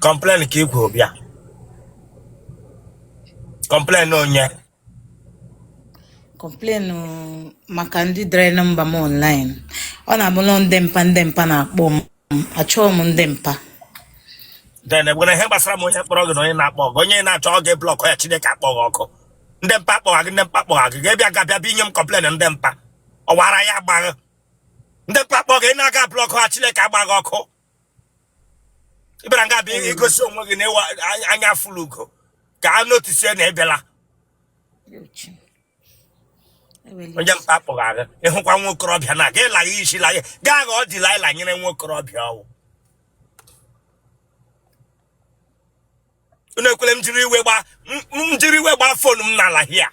Complain ka ikwu bịa. Complain onye? Complain maka ndị dere nọmba m online. Ọ na-abụ na ndị mpa ndị mpa na-akpọ m. Achọghị m ndị mpa. Then enwere ihe gbasara m onye kpọrọ gị na onye na-akpọ gị, onye na-achọ gị block ya, Chineke akpọ gị ọkụ. Ndị mpa kpọga gị, ndị mpa kpọga gị, ga-ebịa ga-abịa bịa inye m complain ndị mpa. Ọwara ya agbaghị. Ndị mpa kpọ gị, ị na-aga block ha, Chineke agba gị ọkụ. Ị bịara nga bịa igosi onwe gị na ịwa anya fụlụ ugo ka a notice na ị bịala. Onye mpa kpọga gị, ịhụkwa nwa okorobịa na gị laghị isi laghị gaa ghọọ Delilah nyere nwa okorobịa ọwụ. Unu ekwele m jiri iwe gba m jiri iwe gbaa phone m n'ala hia.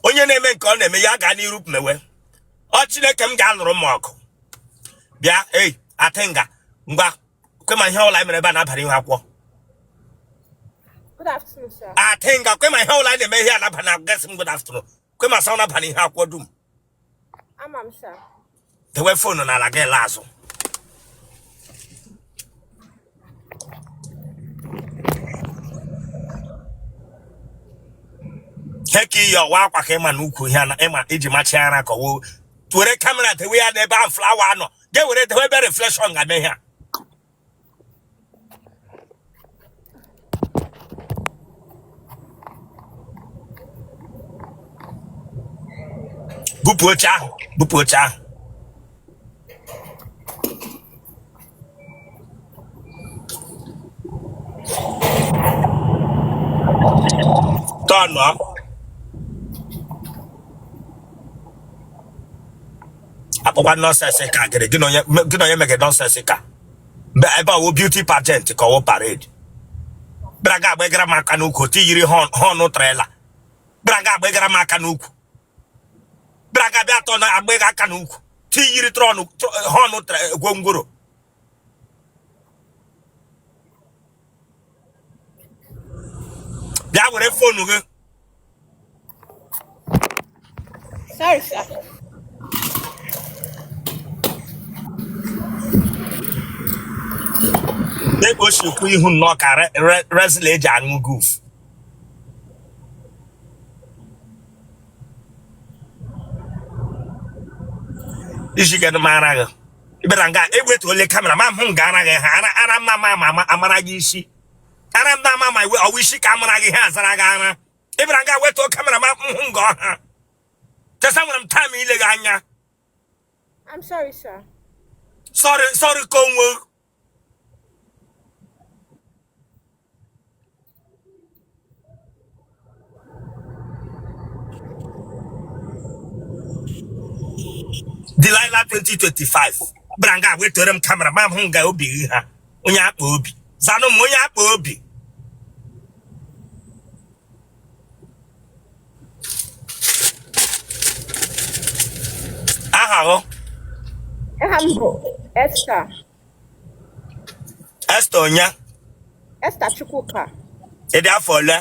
Onye na-eme nke ọ na-eme ya gaa n'iru mewe. Ọ Chineke m ga-alụrụ m ọgụ. Bịa ei atịnga ngwa kwe ma ihe ọbụla anyị mere ebe a na-abara ihu akwụkwọ. Good afternoon, sir. Atịnga kwe ma ihe ọbụla anyị na-eme ihe a na-aba na gasị m good afternoon. Kwe ma sa ọ na-aba n'ihu akwụkwọ dum. Ama m, sir. Dewe phone n'ala gị laa azụ. Ihe ka iyi ọwa akwa ka ịma na ukwu ihe na ịma iji machi ara ka ọwụ were camera dewe ya n'ebe ahụ flower nọ ga were dewe ebe reflection ga-eme ihe a. Bupụ oche ahụ, bupụ oche ahụ. Tọnụọ. Akpọkwa nonsense ka gịrị gị na onye mege nonsense ka ebe ọwụ beauty pageant ka ọwụ parade. Bịara ga agbagara m aka n'ukwu otu yiri horn trailer. Bịara ga agbagara m aka n'ukwu. Bịara ga bịa atọ na agbagha aka n'ukwu ti yiri trọn horn gwongworo. Bịa were phone gị. Sorry, sir. Dịka o si kwu ihu nnọọ ka wrestler eji aṅụ guf. Isi gị m ara gị. Ị bịara nga ewetuole camera ma hụ nga ara gị ha ara ara mma ma ama amara gị isi. Ara mma ama ma ọwụ isi ka amara gị ha azara gị ara. Ị bịara nga wetuo camera ma hụ nga ọha. Chesa nwere m time ile gị anya. I'm sorry, sir. Sorry, sorry ka onwe. Delilah 2025 bịara nga wetere m camera ma hụ nga obi gị ha onye akpa obi zanụ m onye akpa obi. Aha gị? Aha m bụ Esther. Esther onye? Esther Chukwuka. Ị dị afọ ole?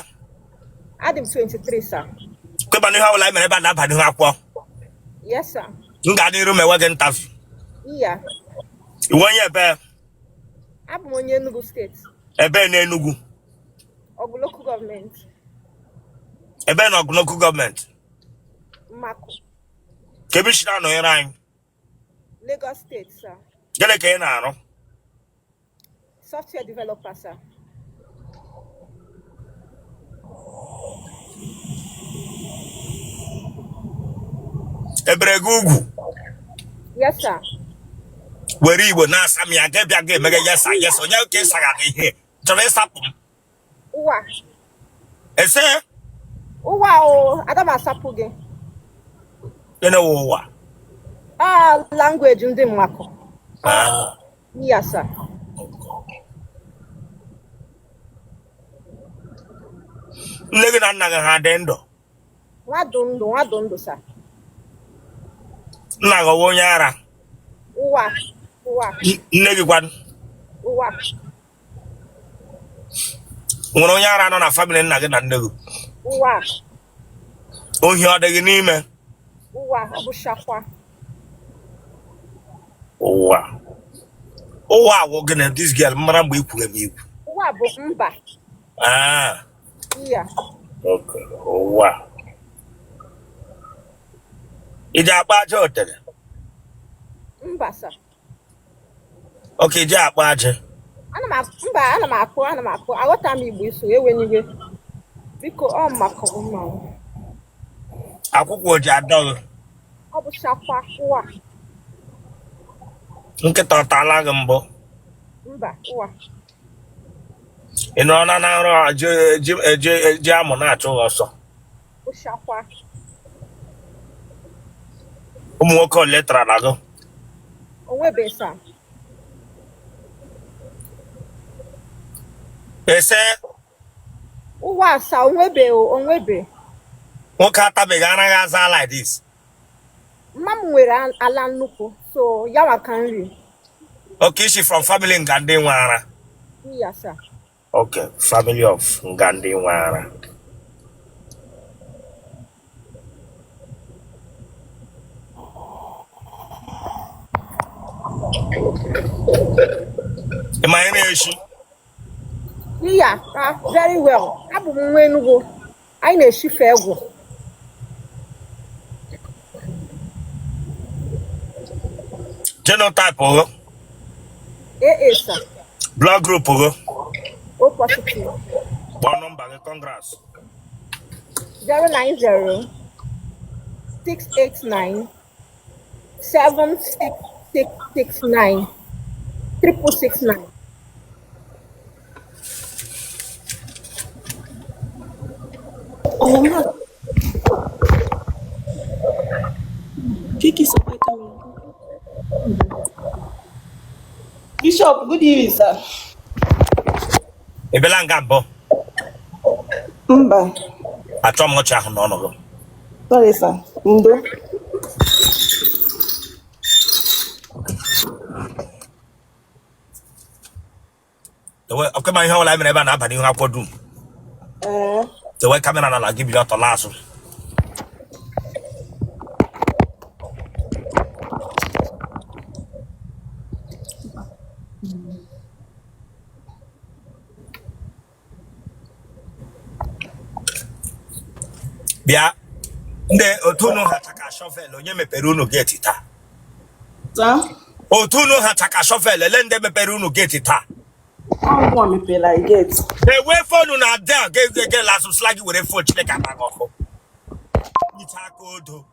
Adị m 23, sir. Kweba n'ihe ọbụla mere ebe a na-aba n'ihu akwụkwọ. Yes, sir. M ga n'iru ma enwe gị interview. Iya. Ị wụ onye ebe? Abụ m onye Enugu State. Ebe na Enugu? Ọgụ local government. Ebe na Ọgụ local government? Mmaku. Ka ebe i si na-anọnyere anyị? Lagos State, sir. Gịnị ka ị na-arụ? Software developer, sir. Ebere gị ugwu? Yes, sir. Were Igbo na-asa m ya ga bịa ga emeghe yes sir, yes onye ka ịsagha gị ihe chọrọ ịsapụ m. Ụwa. Ese? Ụwa o, aga m asapụ gị. Gịnị wụ ụwa? Ah, language ndị Mmakụ. Ah. Yes, sir. Nne gị na nna gị ha dị ndụ? Nwa dụ ndụ, nwa dụ ndụ, sir. Nna gị ọ wụ onye ara? Ụwa, ụwa. Nne gị kwanụ? Ụwa. Nwere onye ara nọ na family nna gị na nne gị? Ụwa. Ohi ọ dị gị n'ime? Ụwa, ọ bụ shakwa. Ụwa ụwa awụ gịnị this girl mara mgbe ikwughe m ikwu. Ụwa bụ mba. Ah, Iya. okay. Ụwa iji akpa aja otere? Mba sir. Okay, iji akpa aja. Ana m mba, ana m akpụ, ana m akpụ. Aghọta m Igbo isu, ewe n'iwe. Biko, ọ maka mma. Akwụkwọ o ji adọghị? Ọ bụ chakwa ụwa. Nkịta ọ taala gị mbụ? Mba, ụwa. Ị nọrọ na nrọ eji amụ na-achụ gị ọsọ? Ụchakwa. Ụmụ nwoke ole tara na gị? Onwebe sir. Ese? Ụwa sir, onwebe o, onwebe. Nwoke atabeghị anaghị aza like this. Mma m nwere ala nnukwu, so ya maka nri. Okay, she from family nga ndị nwe ara? Iya sir. Okay, family of nga ndị nwe ara. Ị ma ihe na-eshi? Iya, ah, very well. Abụ m nwa Enugu. Anyị na-eshife egwu. Genotype gị? AA sir. Blood group gị? O positive. Kpọọ nọmba gị, congrats. 090 689 76669 669. Oh, no. Kiki Sabata. Bishop, good evening, sir. Ị bịala nga mbụ? Mba. Achọ m ọchị ahụ n'ọnụ gị. Sorry, sir. Ndo. Ọkwa ma ihe ọbụla mere ebe a na-aba n'ihu akwụkwọ dum. Ee. Tewe kamera n'ala gị, bili ọtọ laa azụ. Bịa, ndị otu unu ha chaka shovel, onye mepere unu gate taa? Sir? Otu unu ha chaka shovel, ele ndị mepere unu gate taa? Ọ mepere anyị gate. Ewe phone na ada ga lasụ sla gị were phone. Chineke agba gị ọkụ. Iche aka odo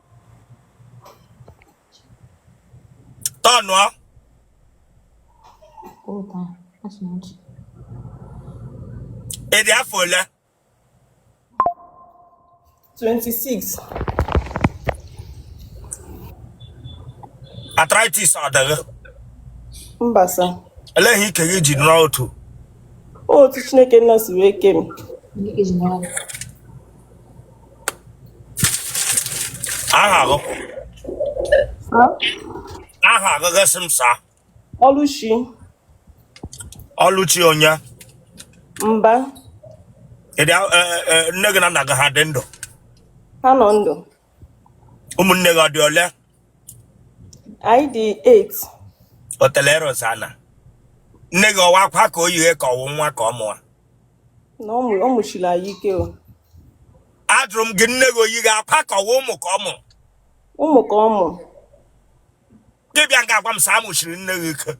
tọnụọ. Ị dị afọ ole? 26. Arthritis ọ dị gị? Mba, sir. Elee ihe ike gị ji nọrọ otu? Otu Chineke nna si wee kee m. Aha gị? Aha gị, gị sị m saa. Ọlụchi. Ọlụchi onye? Mba. Ịdị nne gị na nna gị ha dị ndụ? Ha nọ ndụ. Ụmụnne gị ọ dị ole? Anyị dị 8. Otele Rosanna, nne gị ọwa akwa ka o yighe ka ọwụ nwa ka ọ mụọ? Na ọ mụchiri anyị ike o. Ajụrụ m gị, nne gị oyighe akwa ka ọwụ ụmụ ka ọ mụrụ? Ụmụ ka ọ mụrụ. Gị bịa nga agwa m sị amụchiri nne gị ike.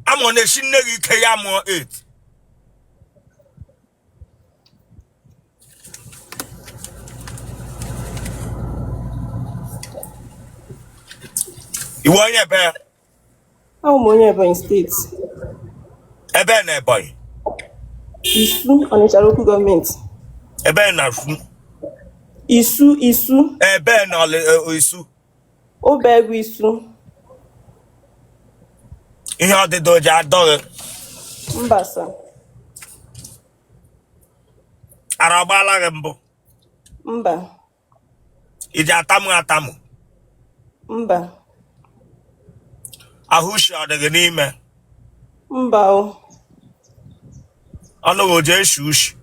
Amụ na-esi nne gị ike ya mụọ 8. Iwe onye ebe? Abụ m onye Ebonyi steeti. Ebe na Ebonyi? Isu, Ọnịcha Local Government. Ebe na Isu? Isu, Isu. Ebe na Isu? Obegwu Isu. Ihe ọdịda o ji adọghị? Mba, sir. Ara ọgbaala gị mbụ? Mba. Iji atamụ atamụ? Mba. Ahụ ushi ọ dị gị n'ime? Mba o. Ọnụ gị o ji eshi ushi?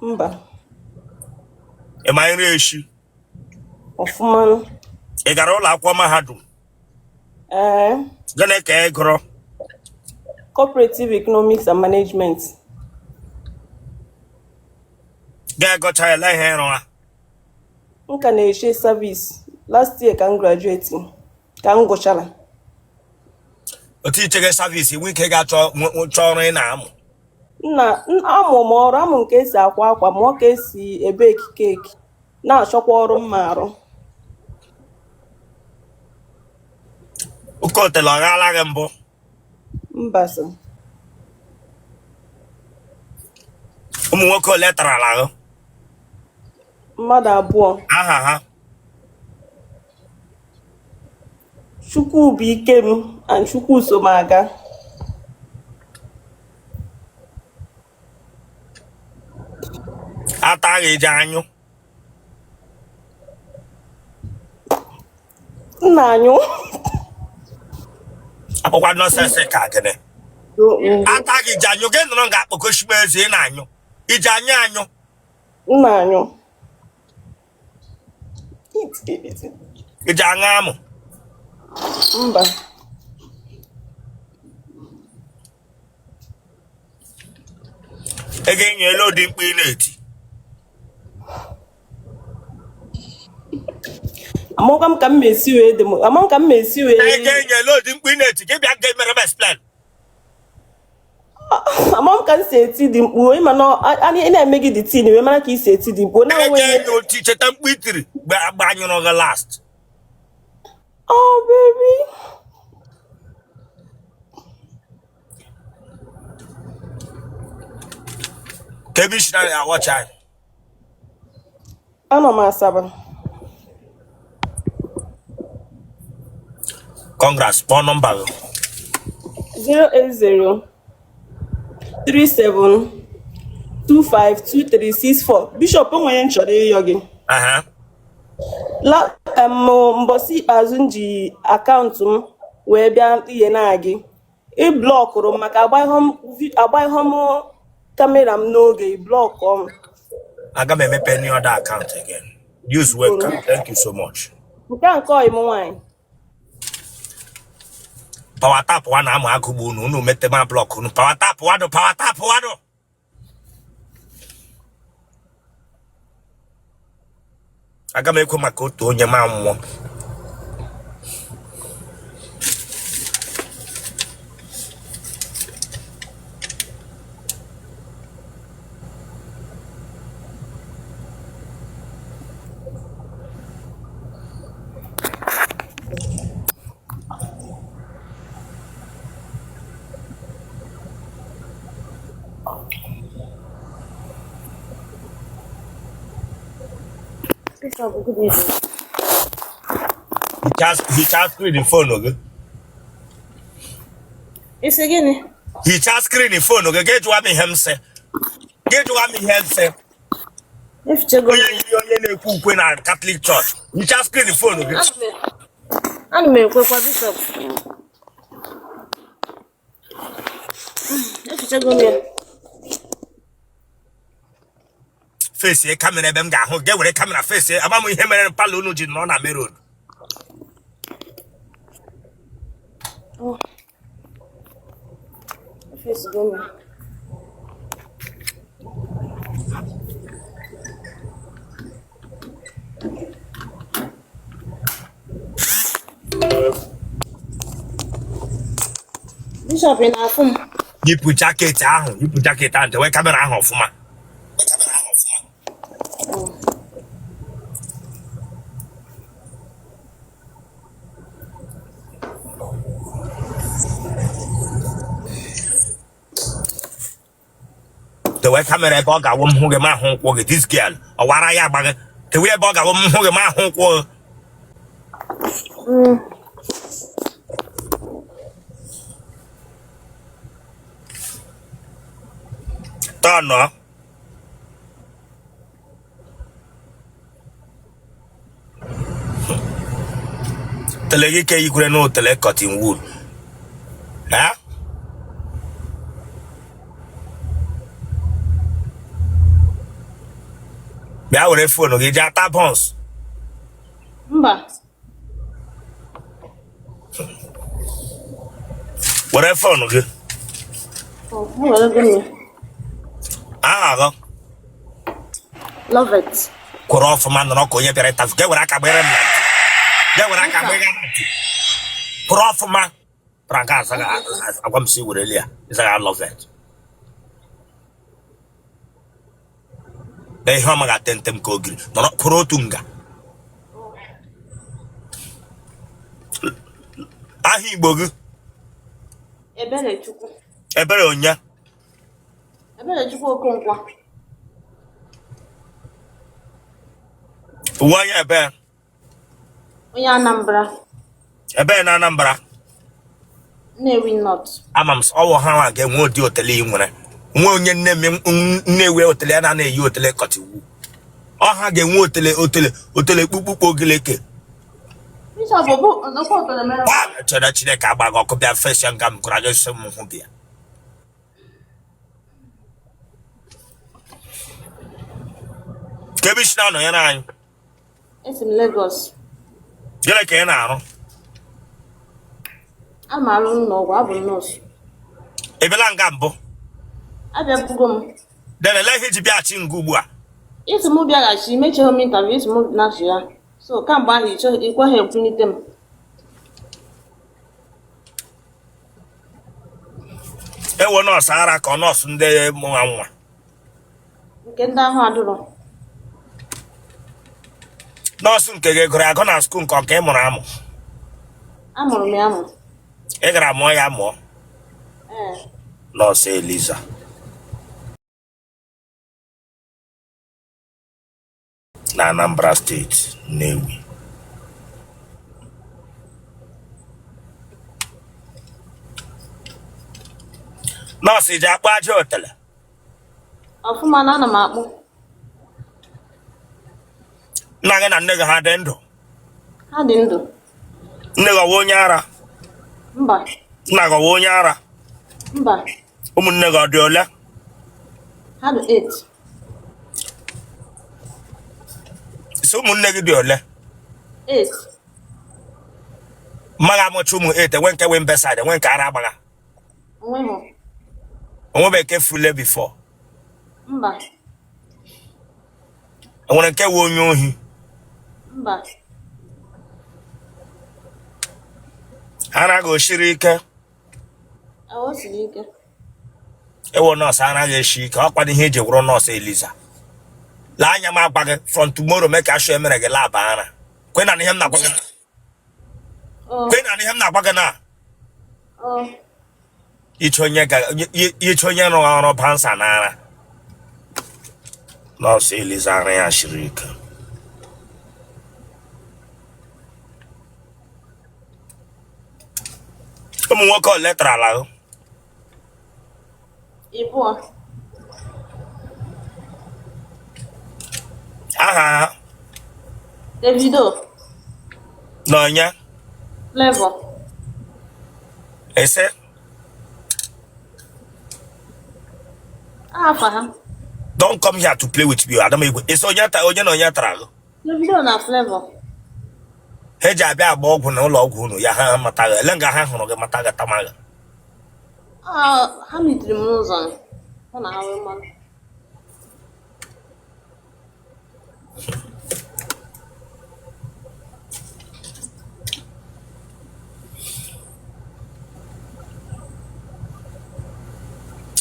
Mba. Ị ma nri eshi? Ọfụma. Ị gara ụlọ akwụkwọ mahadum? Ee. Gịnị ka ị gụrụ? Cooperative Economics and Management. Gị gụcha, ele ihe ị rụwa? M ka na-eche service. Last year ka m graduate, ka m gụchara. Otu i chege service, nwee ike ga chọọ ọrụ ị na-amụ? Nna, amụ m ọrụ, amụ m ka esi akwa akwa, mụọ ka esi ebake cake, na-achọkwa ọrụ m ma arụ. Oke otele ọ ghala gị mbụ? Mba sir. Ụmụ nwoke ole tarala gị? Mmadụ abụọ. Aha ha? Chukwu bụ ike m and Chukwu so m aga. Ataghị eji anyụ? M na-anyụ. Akpọkwa nonsense ka gịnị? Ataghị iji anyụ, gị nọrọ nga akpọkoshime eze, ị na-anyụ iji anyụ anyụ? M na-anyụ. Iji aṅụ amụ? Mba. Ego enyi elu ụdị mkpu ị na-eti? Amakwa m ka m esi wee dị m, ama m ka m esi wee. Ego enyi elu ụdị mkpu ị na-eti, gị bịa ga emere m explain. Ama m ka m si eti dị mkpu, ịma na ị na-eme gị dị tin wee mara ka i si eti dị mkpu na Ego enyi otu cheta mkpu i tiri mgbe anyụrụ gị last. Oh baby. Ka ebe i si na-awatch anyị? Anọ m Asaba. Congrats, kpọọ nọmba gị. 080 37 25 2364. Bishop, o nwere m chọrọ ịyọ gị. Aha. La mbọsị ikpeazụ m ji akaụntụ m wee bịa ihe na gị, ị blọkụrụ m maka agbaghọ m kamera m n'oge, ị blọkụ m. Aga m emepe any other account again. Use webcam. Thank you so much. Nke a nke ọyị m nwaanyị. Power tap wa na-amụ agụgbu unu, unu mete ma block unu. Power tap wado, power tap wado. Aga m ekwe maka otu onye ma mmụọ. Bishop, good evening. Hichaa screen phone gị. Ị sị gịnị? Hichaa screen phone gị, gị jụwa m ihe m sị. Gị jụwa m ihe m sị. Efichego m. Onye yiri onye na-ekwe ukwe na Catholic Church. Hichaa screen phone gị. Ana m ekwekwa, Bishop. Efichego m ya. Fesie kamera ebe m ga-ahụ gị, were kamera fesie. Ama m ihe mere parlour unu ji nọ na main road. Efesigo m ya. Bishop, ị na-afụ m? Yipụ jacket ahụ, yipụ jacket ahụ, dewe kamera ahụ ọfụma. Dewe kamera ebe ọ ga-awụ m hụ gị ma ahụ ụkwụ gị. This girl, ọ wara ya agba gị. Dewe ebe ọ ga-awụ m hụ gị ma ahụ ụkwụ gị. Tọnụọ. Tele gị ka yikwere na otele cotton wool. Ha? Bịa were phone gị jee ata buns. Mba. Were phone gị. Aha gị? Love it. Kwụrụ ọfụma nọrọ ka onye bịara interview. Ga were aka gbere m na ntị. Ga were aka gbere m na ntị. Kwụrụ ọfụma. Pra nke azaghị agwa m si were ya. Ịzaghị love it. Na ihe ọma ga-ate ntem ka ogiri. Nọrọ kwụrụ otu nga. Aha Igbo gị? Eberechukwu. Ebere onye? Eberechukwu Okonkwo. Ị wụ onye ebe? Onye Anambra. Ebe na Anambra? Nnewi North. Ama m ọwụ ha nwa ga-enwe ụdị otele ị nwere. Nwe onye nne m Nnewi otele ya na-eyi otele kọtiwu. Ọ ha ga-enwe otele otele otele kpukpukpu ogileke. Bishop bụ nnukwu otele mere. Chere Chineke agbaghị ọkụ bịa fesia nga m gwara gị sị m hụ bịa. Kee ebe i si na-anọnyere anyị? Esi m Lagos. Gịnị ka ị na-arụ? Ana m arụ n'ụlọ ọgwụ, abụ m nọọsụ. Ị bịala nga mbụ? Abịabugo m. Then elee ihe i ji bịaghachi nga ugbu a? Ị sị m bịaghachi, emecheghị m interview, ị sị m nachi ya. So kamgbe ahụ ị kweghị ekwunite m. Ị wụ nọọsụ ara ka ọ nọọsụ ndị mụwa nwa? Nke ndị ahụ adụrọ. Nọọsụ nke gị gụrụ agụ na school nke ọka ị mụrụ amụ? Amụrụ m ya amụ. Ị gara mụọ ya mụọ? Ee. Nọọsụ Eliza. Na Anambra steeti, Nnewi. Nọọsụ ji akpụ aja otele? Ọfụma na ana m akpụ. Nna gị na nne gị ha dị ndụ? Ha dị ndụ. Nne gị ọ wụ onye ara? Mba. Nna gị ọ wụ onye ara? Mba. Ụmụnne gị ọ dị ole? Ha dị 8. Sị ụmụnne gị dị ole? 8. Mma gị amụcha ụmụ 8, enwe nke wụ imbecile, enwe nke ara agbagha? Onweghị. Onwebe nke fule before? Mba. Enwere nke wụ onye ohi? Mba. Ara gị o shiri ike? O siri ike. Ị wụ nọọsụ anaghị eshi ike ọ kwado ihe eji wụrụ nọọsụ Eliza. Lee anya m agwa gị from tomorrow make sure emere gị lab ara. Kwe na ihe m na-agwa gị na. Kwe na ihe m na-agwa gị na. Iche onye rụrụ ọrụ bouncer n'ara. Nọọsụ Eliza ara ya shiri ike. Ụmụ nwoke ole tarala gị? Ịbụọ. Aha ha? Davido. Na onye? Flavour. Ese? Afa ha. Don't come here to play with me. Adam Igwe. Ị sị onye ta onye na onye tara gị? Davido na Flavour. Ha eji abịa agba ọgwụ na ụlọ ọgwụ unu ya ha mata gị ele nga ha hụrụ gị mata gị tama gị. Ah, ha mitiri m n'ụzọ hụ na ha wee mmanụ.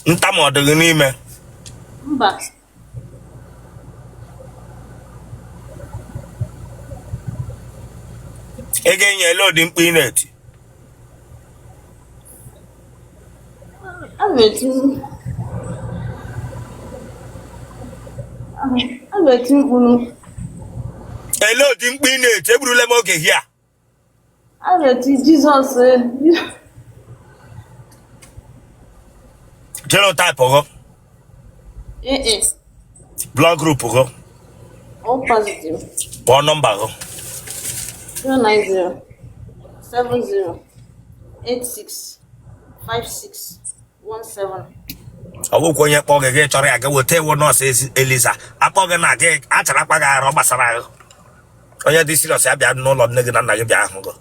Ntamu ọ dị gị n'ime? Mba. Ị ga-enye ele ụdị mkpu ị na-eti? Ana m eti ana m eti mkpu. Ele ụdị mkpu ị na-eti? Egburula m oge hia. Ana m eti Jizọs. Genotype gị? AA. Blood group gị? O positive. Kpọọ nọmba gị. 090 70 86 56 17. Ọ bụkwa onye kpọọ gị gị chọrọ ya gị weta ị wụ nọọsụ Eliza akpọ gị na gị achara akpa gị arụ gbasara gị. Onye dị serious ya bịa n'ụlọ nne gị na nna gị bịa hụ gị.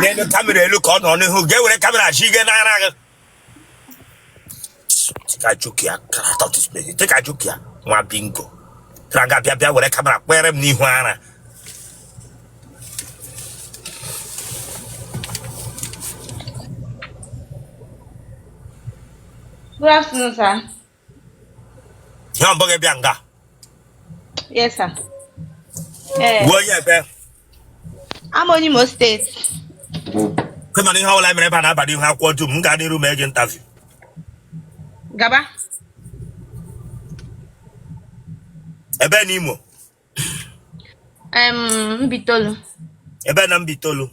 Welie kamera elu ka ọ nọ n'ihu ga-ewere kamera chi gị n'ara gị. Take a joke ya, out of this place. Take a joke ya, nwa bingo. Tara bịa bịa were kamera kpere m n'ihu ara. Good afternoon, sir. Ihe ọ bụghị bịa nga. Yes, sir. Eh, Gbuo onye ebe. I'm on Imo State. Kama na ihe ọbụla mere ebe a na-aba n'ihu akwụkwọ dum m gaa n'iru mee gị interview. Gaba. Ebe na Imo. Mbaitoli. Ebe na Mbaitoli.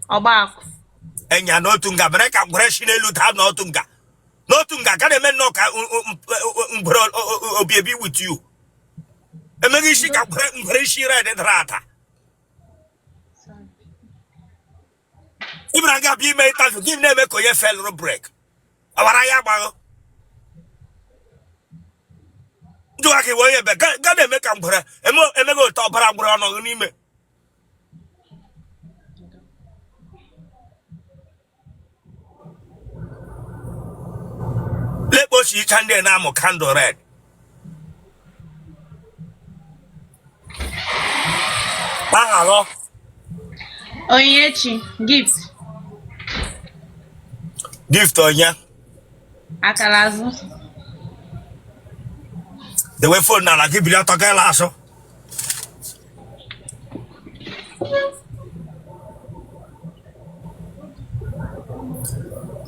Ọgbakụ. Enya n'otu nga mere ka ngwere si n'elu daa n'otu nga. N'otu nga ka na-eme nnọọ ka ngwere obi ebi with you. Emeghị isi ka ngwere isi red dara ada. Ị bịara nga bịa ime interview gị na-eme ka onye felụrụ brake. Awara ya agbaghị. Ndị nwa ka iwe onye ebe ga na-eme ka ngwere emeghị otu ọbara ngwere ọnọghị n'ime. Lekpochi icha ndị na-amụ candle red. Aha gị? Onyinyechi, Gift. Gift onye? Akara azụ. Dewe phone n'ala gị bili ọtọ gaa azụ.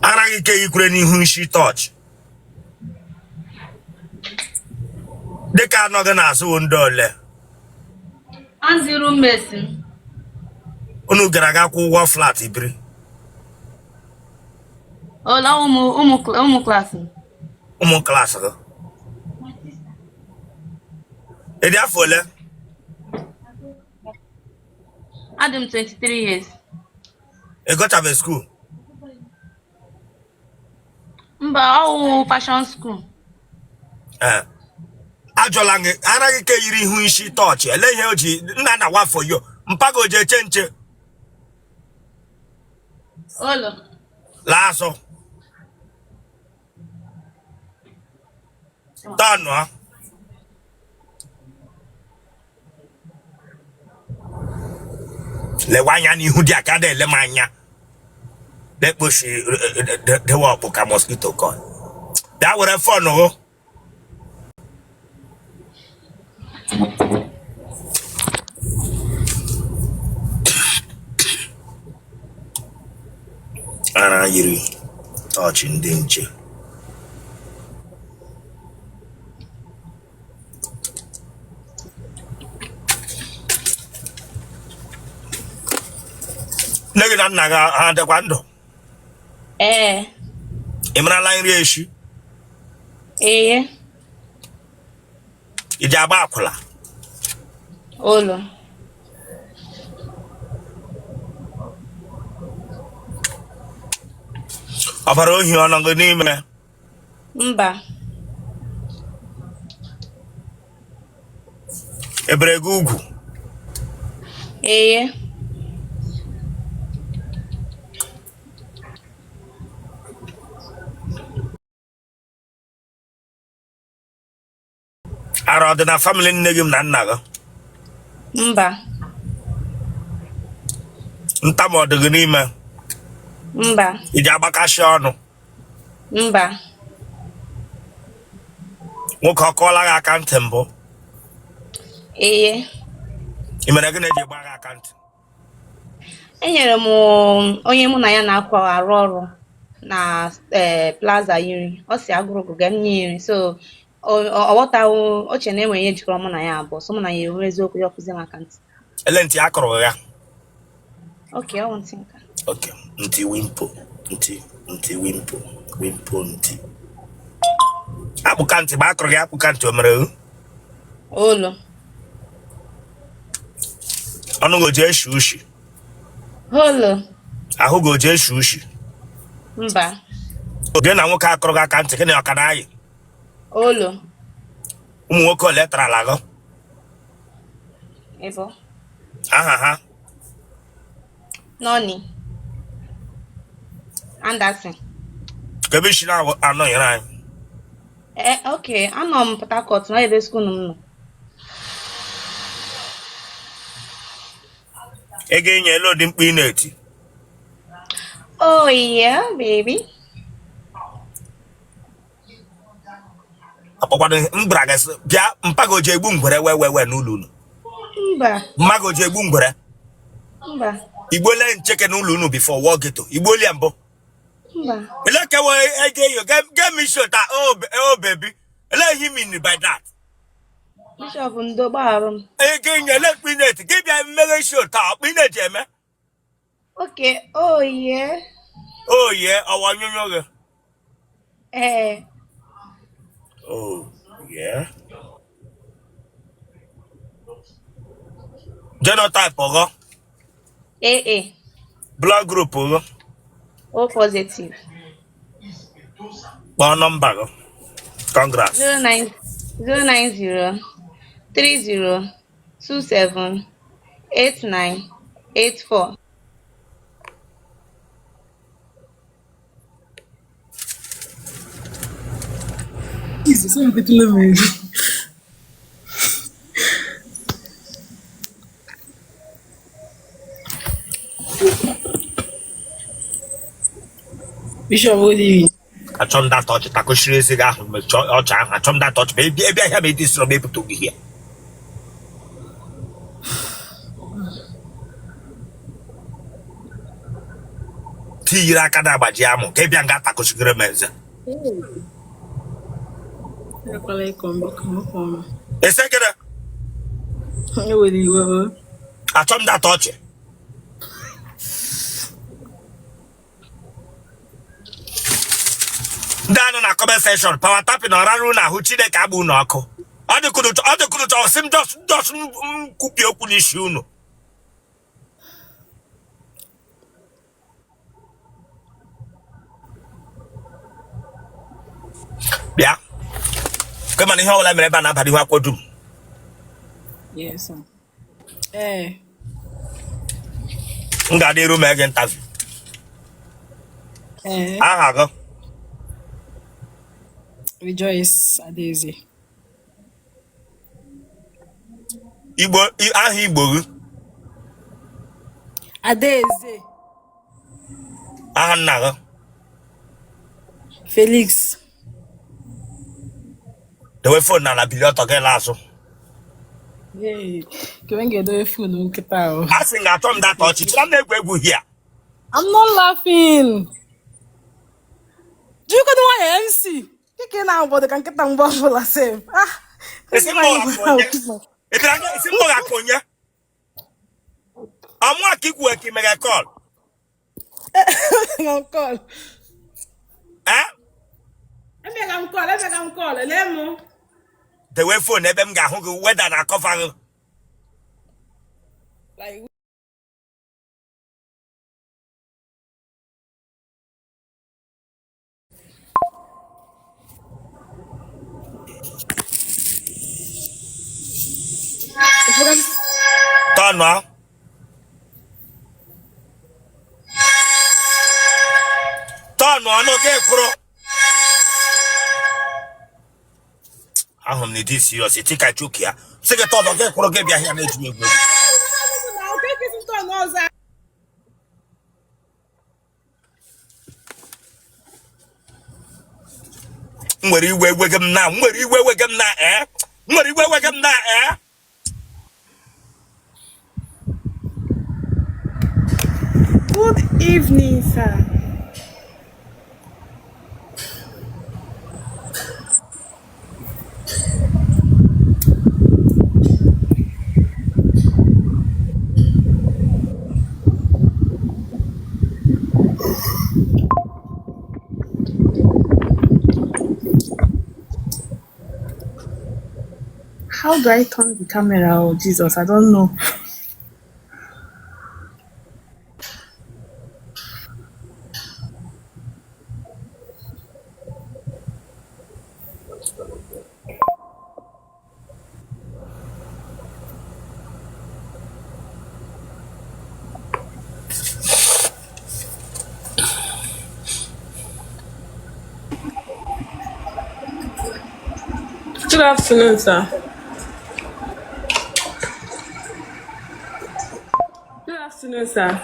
Ara gị ke ikwere n'ihu nshi tọọchị dịka anọ gị n'azụ ndị ole? Ndị roommates m. Unu gara aga kwụ ụgwọ flat biri? Ụlọ ụmụ ụmụ ụmụ klaasị m. Ụmụ klaasị gị. Ị dị afọ ole? Adị m 23 years. Ị gụchabe school? Mba, ọ wụ fashion school. Ee. Ajụla gị ara gị ka yiri ihu isi tọọchị ele ihe o ji nna na wafọ yo mpago ji eche nche. Ụlọ. Laa azụ. Tọnụọ. Lewe anya n'ihu dị aka na-ele m anya na-ekpochi dewe ọkpụ ka mosquito coil. Bịa were phone gụ. Ara yiri tọọchị ndị nche. Nne gị na nna gị ha dịkwa ndụ? Ee. Ị marala nri eshi? Ee. Ị ji agba akwụla? Ụlọ. Ọbara ohi ọ nọ gị n'ime? Mba. E bere gị ugwu? Ee. Ara ọ dị na family nne gị na nna gị? Mba. Ntamu ọ dị gị n'ime? Mba. Ị ji agbakasị ọnụ? Mba. Nwoke ọ kụọla gị aka ntị mbụ? Eye. I mere gịnị eji gba gị aka ntị? Enyere m onye mụ na ya na-akwa arụ ọrụ na plaza nri. Ọ sị agụrụ gụga m nye nri. So ọ ghọtaghị, o che na enwere ihe jikọrọ mụ na ya abụọ. So mụ na ya enwe eziokwu, ya kụzie m aka ntị. Ele ntị a kụrụ ya? Okay, ọ wụ ntị nka. Okay, ntị wimpo, ntị ntị wimpo, wimpo ntị. Akpụka ntị ma akụrụ gị akpụka ntị o mere gị? Olu. Ọnụ gị o ji eshi ushi? Olu. Ahụ gị o ji eshi ushi? Mba. Gị na nwoke akụrụ gị aka ntị, gị na ọ ka na-ayị? Olu. Ụmụ nwoke ole tarala gị? Ịbọ. Aha ha? Nọni. Anderson. Ka ebe i si na-anọnyere anyị? Ee, okay, anọ m Port Harcourt na ebe school m nọ. Ego enye elu ụdị mkpu ị na-eti. Oh yeah, baby. Akpọkwado m gwara gị sị, bịa mpa gị o ji egbu ngwere wee wee wee n'ụlọ unu. Mba. Mma gị o ji egbu ngwere. Mba. I gbuola ncheke n'ụlọ unu before war ghetto. I gbuola ya mbụ. Mba. Ele kewa ego eyo get me shot oh, oh baby. Ele ihe mean by that? Bishop ndo gbagharụ m. Ego enye ele mkpu ị na-eti gị bịa mmeghe isi ụta ọkpụ ị na-eji eme. Okay, oh yeah. Oh yeah, ọwa onyonyo gị. Ee. Oh yeah. Genotype gị. AA. Blood group gị. O positive. Kpọọ nọmba gị. Congrats. 09 090 30 27 89 84. Jesus, I'm getting me. Bishop, good evening. Achọ m that ọchị takụchiri ezi gị ahụ mechie ọchị ahụ achọ m that ọchị ma ebe ahịa ma edi sịrọ m ebute gị here. Tinyere aka na-agbaji amụ ka ị bịa nga takụchigere m eze. Ekwela ịkọ m biko, nwoke ọma. Ese gịnị? Ewela iwe o. Achọ m that ọchị. Ndị anọ na comment section power tapping ọ rara unu ahụ Chineke agba unu ọkụ. Ọ dịkụrụ chọ sị m just m kwupie okwu n'isi unu. Bịa kema na ihe ọbụla mere ebe a na-abalị ihu akwụkwọ dum. Yes, sir. Ee. M ga-adị iru mee gị interview. Ee. Aha gị? Rejoice Adaeze. Igbo aha Igbo gị? Adaeze. Aha nna gị? Felix. Dewe phone n'ala bilie ọtọ gị laa azụ. Hey, ka m ga-edowe phone nkịta ahụ. A sị m ga-achọ m that ọchị chira m na-egwu egwu here. I'm not laughing. Jirikwanụ nwayọọ MC. Dịka ị na-abọdụ ka nkịta mgbe ọbụla sef. Ah, Esi m gbọghapụ onye. Ọmụ aka ikwu ka imeghe call. On call. Eh? Emega m call, emega m call, lee mụ. Dewe phone ebe m ga-ahụ gị weda na cover gị. Like Tọnụ tọnụ ọnụ gị kwụrụ ahụrụ m na ịdị serious tika chuki ya sị gị tọnụ gị kwụrụ gị bịa ahịa na-eji m egwu egwu. M nwere iwe wege m na m nwere iwe wege m na ee m nwere iwe wege m na ee. Good evening, sir. How do I turn the camera? Oh, Jesus, I don't know. Good afternoon, sir. Good afternoon, sir.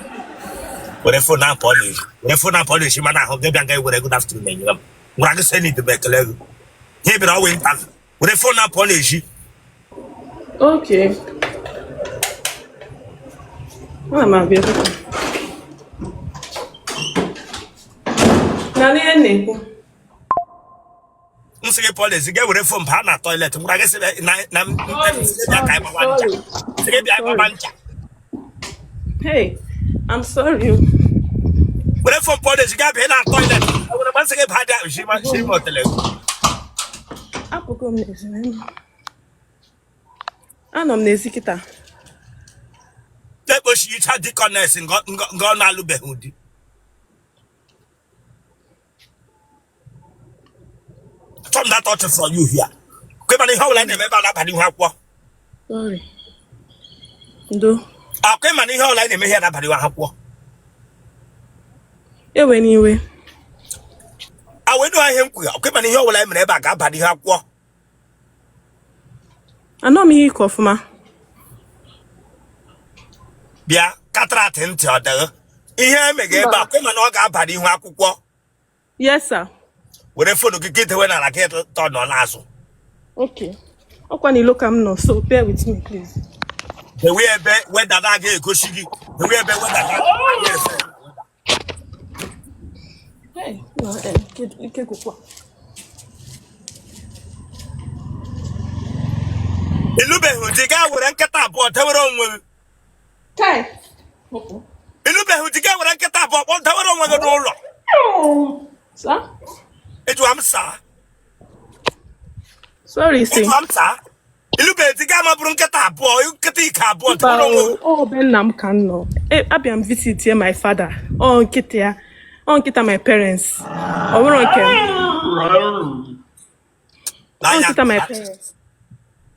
Were phone ahụ pụọ n'ezi, were phone ahụ pụọ n'ezi, mana ahụ gị bịa nga were good afternoon enyere m gwara gị sị na idebe ekele gị ihe bịara ọwa interview, were phone ahụ pụọ n'ezi. Okay. Ana m abịa. Na ihe m na-ekwu. M sị gị pụọ n'ezi, ga were phone baa na toilet, m gwara gị sị na na m sị gị bịa ka anyị gbaba ncha, sị gị bịa anyị gbaba ncha. Hey, I'm sorry. Were phone pụọ n'ezi, gaa bịa na toilet, were m sị gị baa dị shi ma shi ma otele. Apụgo m n'ezi. Anọ m n'ezi kịta. Ekpochicha deaconess nga ọ na-alụbeghị di. Achọ m that touch from you here. Kwe mana ihe ọbụla na-eme ebe a na-aba n'ihu akwụkwọ. Sorry. Ndo. Akwe mana ihe ọbụla na-eme ihe na-aba n'ihu akwụkwọ. Ewe n'iwe. Awe nụ ihe m kwuru. Akwe mana ihe ọbụla mere ebe a ga-aba n'ihu akwụkwọ. Anọ m ihe ike ọfụma. Bịa cataract ntị ọ dịghị. Ihe emega ebe a kwe mana ọ ga-aba n'ihu akwụkwọ. Yes, sir. Were phone gị gị dewe n'ala gị tọ nọ n'azụ. Okay. Ọkwa n'ilo ka m nọ, so bear with me, please. Dewe ebe weda na-aga egosi gị. Dewe ebe weda na-aga efe. Hey, no, ike gwụkwa. Ịlụbeghị di gaa were nkịta abụọ dewere onwe gị. Kai. Ịlụbeghị di gaa were nkịta abụọ kpọ dewere onwe gị n'ụlọ. Sir? Ejụwa m saa. Sorry, sir. Ejụwa m saa. Ịlụbeghị di gaa ma bụrụ nkịta abụọ, nkịta ike abụọ dewere onwe gị. Ọ be nna m ka m nọ. Abịa m visit here my father. Ọ nkịta ya. Ọ nkịta my parents. Ọ bụrụ nke m. Ọ nkịta my parents.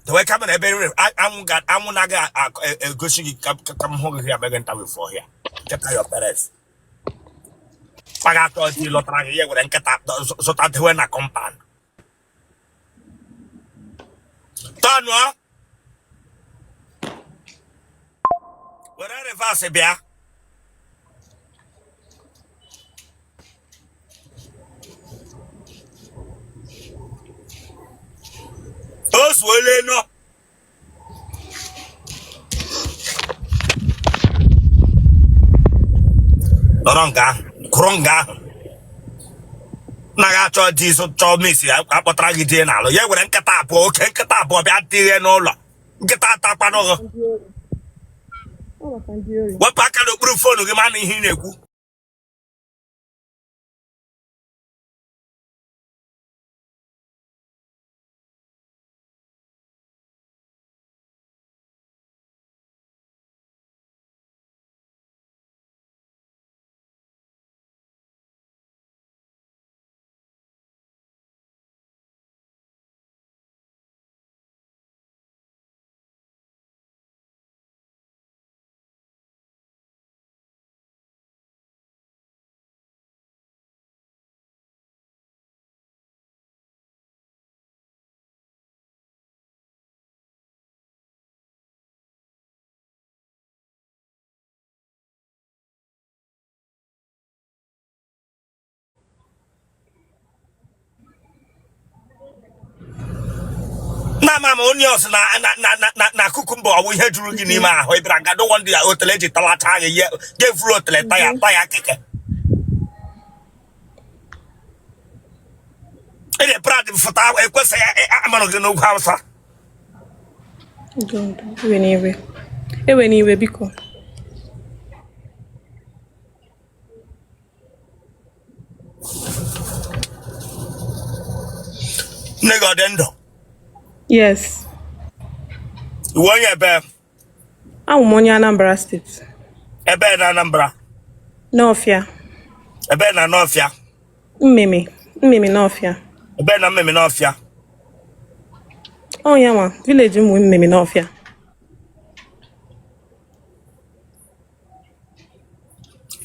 Dewe camera ebe nre anwụ na-aga egosi gị ka m hụ gị ya mege nta wefọ ya. Nkịta your parents. Kwaga atọ di lọtara gị ya were nkịta zụta dewe na compound. Tọnụọ. Were reverse bịa. O zuole nọ. Nọrọ nga ahụ, kwụrụ nga ahụ. Na ga achọ di chọọ misi akpọtara gị di n'alụ. Ya were nkịta abụọ, oke nkịta abụọ bịa dịghe n'ụlọ. Nkịta atakwanụ gị. Wepụ aka n'okpuru foonu gị ma na ihe ị na-ekwu. Ama m onions na na na na na na cucumber ọ bụ ihe juru gị n'ime ahụ ị bịara nga dọwọ ndị otele eji talacha gị ihe ga-evuru otele taya taya keke. Ị dị proud fụta ekwesịghị amarụ gị n'ugwu Awụsa. God, ewena iwe. Ewena iwe biko. Nne gị ọ dị ndụ? Yes. Ị wụ onye ebe? Awụ m onye Anambra steeti. Ebe na Anambra? Nawfịa. Ebe na Nawfịa? Mmemme, Mmemme Nawfịa. Ebe na Mmemme Nawfịa? Ọ ya nwa, village m wụ Mmemme Nawfịa.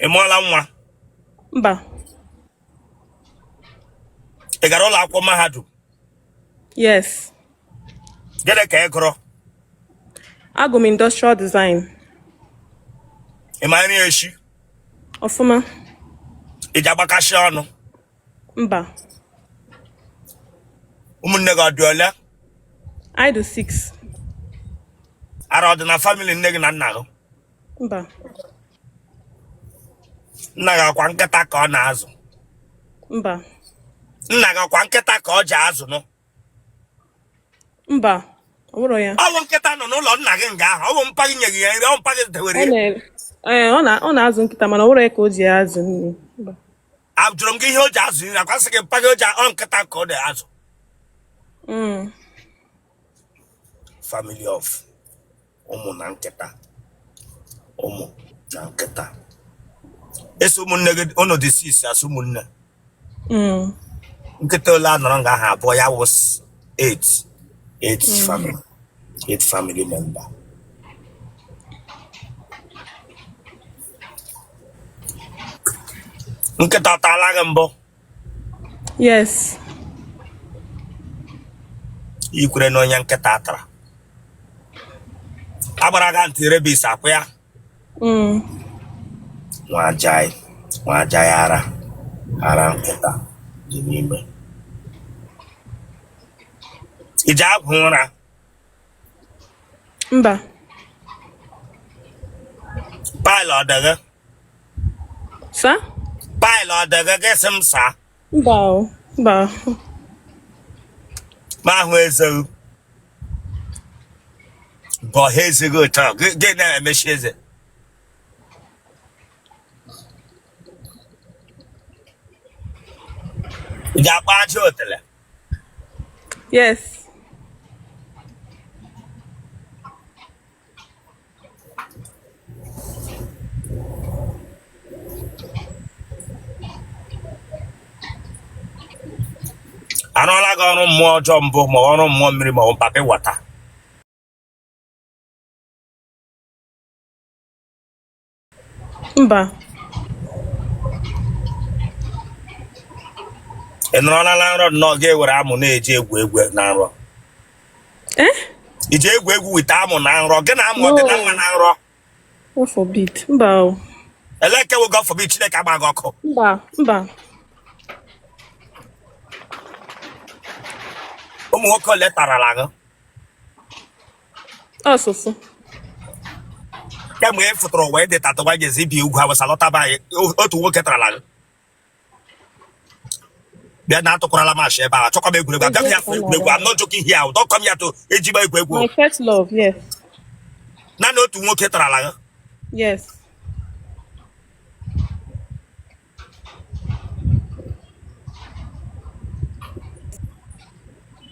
Ị mụọla nwa? Mba. Ị gara ụlọ akwụkwọ mahadum? Yes. Gịnị ka ị gụrụ? Agụ m industrial design. Ị ma nri eshi? Ọfụma. Ị ji agbakasị ọnụ? Mba. Ụmụnne gị ọ dị ole? Anyị dị 6. Ara ọ dị na family nne gị na nna gị? Mba. Nna gị ọkwa nkịta ka ọ na-azụ? Mba. Nna gị ọkwa nkịta ka ọ ji azụ nụ? Mba, ọ bụrọ ya. Ọ bụ nkịta nọ n'ụlọ nna gị nga ahụ, ọ bụ mpa gị nye gị ya nri, ọ bụ mpa gị dewere Ọ ya. na ee, ọ na-azụ nkịta mana ọ bụrọ ya ka o ji ya azụ nri. Mba. Ajụrụ m gị ihe o ji azụ nri, akwasị gị mpa gị o ji ọ nkịta ka ọ na-azụ. Family of ụmụ na nkịta, ụmụ na nkịta. Eso ụmụnne gị ụnụ dị six asụ ụmụnne. Nkịta ole a nọrọ nga ahụ abụọ ya wụ 8 8 family 8 family member. Nkịta ọ taala gị mbụ? Yes. I kwere na onye nkịta tara agbara gị anti rabies akwa ya? Nwa ajai, nwa ajai, ara ara nkịta dị n'ime. I ji agwụ ụra? Mba. Pile ọ dị gị? Sa? Pile ọ dị gị? Gị sị m saa. Mba o. Mba. Ma ahụ eze gị. Bọha eze gị otu a, gị na-emechi eze. Ị ga-akpa aja otele? Yes. Arụọla gị ọrụ mmụọ ọjọọ mbụ ma ọrụ mmụọ mmiri ma ọ bụ papi wọta? Mba. Ị nọrọla na nrọ nnọọ gị ewere amụ na-eji egwu egwu na nrọ? Eh? I ji egwu egwu with amụ na nrọ gị na amụ ọ dị na mma na nrọ? God forbid. Mba o. Ele ke wụ God forbid? Chineke agba gị ọkụ. Mba, mba. Ụmụ nwoke ole tarala gị? Ọsụsụ. Kemgbe ị fụtara ụwa ị dị 31 years ibi ugwu awụsa lọtaba anyị, otu nwoke tarala gị? Bịa na atụkwarala m ashị ebe a, achọkwa m egwuregwu, abịa m ya afọ egwuregwu. I'm not joking here, don't come here to ejigba egwu egwu. My first love, yes. Naanị otu nwoke tarala gị? Yes.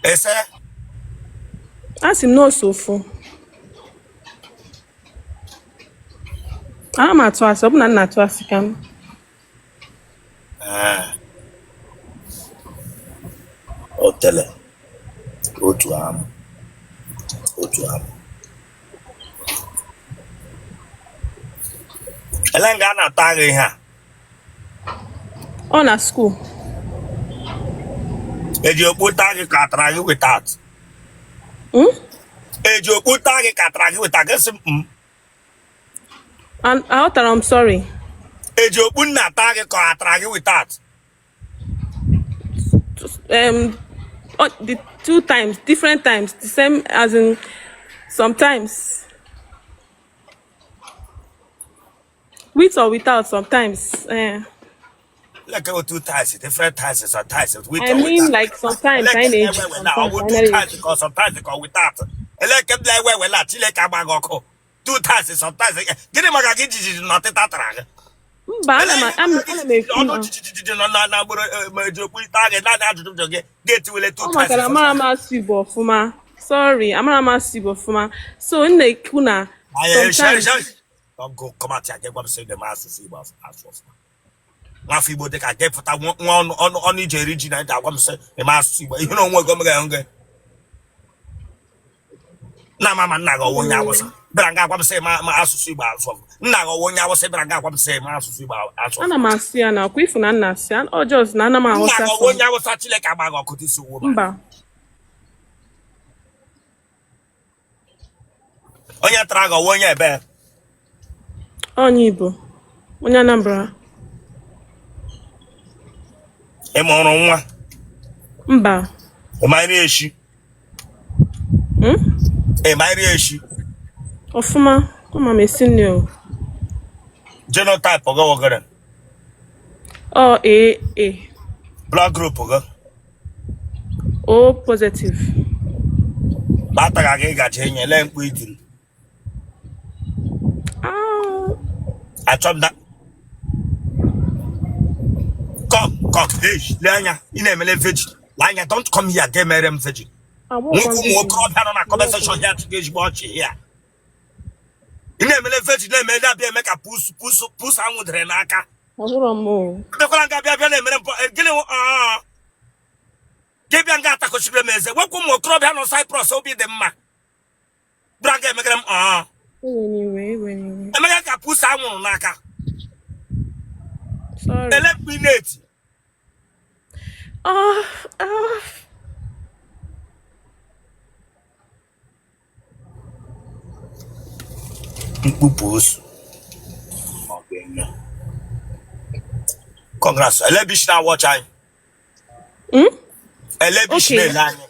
Ese? Asị m na ọ sọ ofu. Ana m atụ asị, ọ bụ na m na-atụ asị ka m. Ah. Otele otu amụ, otu amụ. Ele nga a na-ata gị ihe a? Ọ na school. Eji okpu taa gị ka atara gị without? Eji okpu taa gị ka atara gị without? Gị sị m. Aghọtara m, sorry. Eji okpu nna taa gị ka atara gị without? The two times, different times, the same as in sometimes with or without sometimes. Eh. Like two times, different times, sometimes with I or mean without. like sometimes Eleke anyị m na-eji na-ewe na sometimes ọwụ anyị two na-eji. times ka sometimes ka without. Eleke m na-ewe na Chineke agba gị ọkụ. Two times, sometimes. Gịnị maka gị jijiji na ọtịta tara gị? Mba, ana m ana ana m ekwu Ọnụ na jijiji nọ na na gboro ma eji okpu ite gị naanị ajụjụ m jụrụ gị ga-etiwele two ọ times maka na amara m sometimes. asụ Igbo ọfụma. Sorry, amara m asụ Igbo ọfụma. So m na-ekwu na Anyị sometimes Don't go come out here gwa m sị na m asụsụ Igbo asụ ọfụma. Nwafọ Igbo dị ka gị pụta nwa ọnụ ọnụ ọnụ iji eri ji na ị ga-agwa m sị ị ma asụsụ Igbo ihe na onwe gị omega gị nna mama nna gị ọwụ onye Awụsa bịara nga agwa m sị ma ma asụsụ Igbo asụ ọfụma nna gị ọwụ onye Awụsa bịara nga agwa m sị ma asụsụ Igbo asụ ana ọfụma m asụ ya na ọkwa ifu na nna asụ ya ọ just na ana m nna aghọta gị ọwụ some onye Awụsa Chineke agba gị ọkụ this woman mba. Onye tara gị ọwụ onye ebe? Onye Igbo, onye Anambra. Ị mụrụ nwa? Mba. Ị ma nri eshi? Hmm? Ị ma nri eshi? Ọfụma, ama m esi nri o. Genotype gị wụ gịnị? Ọ AA. Blood group gị? O positive. Bataga gị gaje enye lee mkpu itiri. Ah. Achọ m da come come hey lee anya ị na-emele virgin lee anya don't come here ga emere m virgin. Agbọghọ Nwoke ụmụ okorobịa nọ na comment section here tụga ezigbo ọchị here ị na-emele virgin na-eme na-abịa eme ka pusu pusu pusu anwụdere n'aka. Ọhụrụ m o. Ebekwala nga bịa bịa na-emere mpọ gịnị gị bịa nga atakọchiri m eze nwekwa ụmụ okorobịa nọ Cyprus obi dị mma bịara nga emegara m Ewe n'iwe, ewe n'iwe. Emeka ka pusu anwụrụ n'aka. Sorry. Ele mkpu ị na-eti. Ah, ah. Mkpu pusu ọ ga-enye congrats ele ebe i si na-watch anyị. Hmm? Ele ebe i si Okay. na-ele anyị.